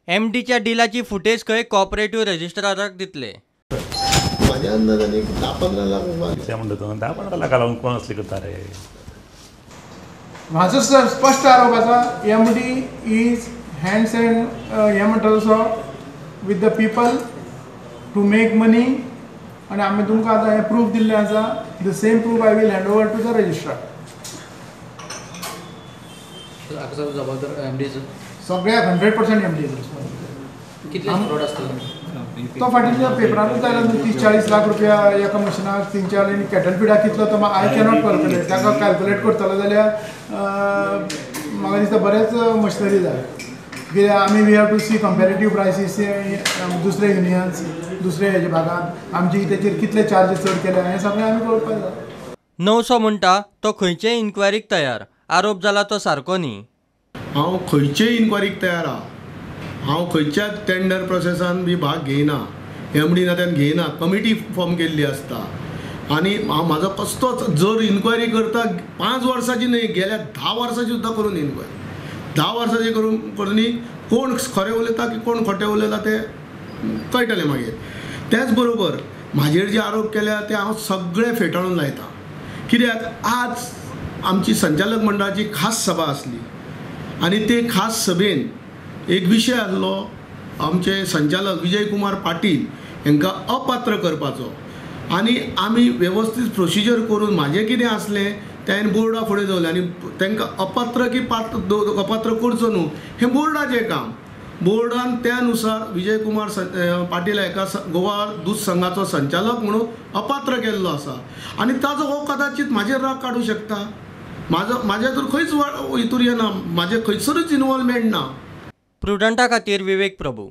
एमडीच्या डिलाची footage खंय cooperative रजिस्ट्राराक दितले. माझ्या अंदाजाने 10-15 लाख म्हणतो 10-15 लाखा लावून कोण असले करता रे. म्हाजो स्पश्ट आरोप आसा, M D is hands and हें म्हणटा तसो with the people to make money. आनी आमी तुमकां आतां हें प्रूफ दिल्लें आसा, the same proof I will hand over to the registrar. जबाबदार एम डी सगळ्याक 100% एम डी. कितले फ्रॉड आसतलो तो फाटीं पेपरानूच आयला 30-40 लाख रुपया एका मशिनाक 3-4 आनी कॅटल फिडाक कितलो तो I cannot calculate. ताका कॅल्कुलेट करतलो जाल्यार म्हाका दिसता बरेंच मशिनरी जाय. कित्याक आमी we have to see comparative prices दुसरे युनियन्स दुसरे हेजे भागांत आमची तेचेर कितले चार्जीस चड केले हें सगळें आमी पळोवपाक जाय. 900 म्हणटा तो खंयचेय इन्क्वायरीक तयार, आरोप जाला तो सारको न्ही. हांव खंयचेय इन्क्वायरीक तयार आहा. हांव खंयच्याच टेंडर प्रोसेसान बी भाग घेयना, एम डी नात्यान घेयना. कमिटी फॉर्म केल्ली आसता आनी हांव म्हाजो कसलोच जर इन्क्वायरी करता 5 वर्सांची न्हय, गेल्या 10 वर्सांची सुद्दां करून इन्क्वायरी 10 वर्सांची करून कोण खरें उलयता की कोण खोटें उलयता तें कळटलें मागीर. त्याच बरोबर म्हाजेर जे आरोप केल्या ते हांव सगळे फेटाळून लायता. कित्याक आज आमची संचालक मंडळाची खास सभा आसली आनी ते खास सभेन एक विशय आसलो आमचे संचालक विजय कुमार पाटील हांकां अपात्र करपाचो आनी आमी वेवस्थीत प्रोसिजर करून म्हाजें कितें आसलें तें बोर्डा फुडें दवरलें आनी तांकां अपात्र की पात्र अपात्र करचो न्हू हें बोर्डाचें काम. बोर्डान त्या नुसार विजय कुमार पाटील हाका गोवा दूद संघाचो संचालक म्हणून अपात्र केल्लो आसा आनी ताजो हो कदाचित म्हाजेर राग काडूं शकता. म्हाज्या तर खंयच हितूर येना, म्हाजें खंयसरूच इनवॉल्वमेंट ना. प्रुडंटा खातीर विवेक प्रभू.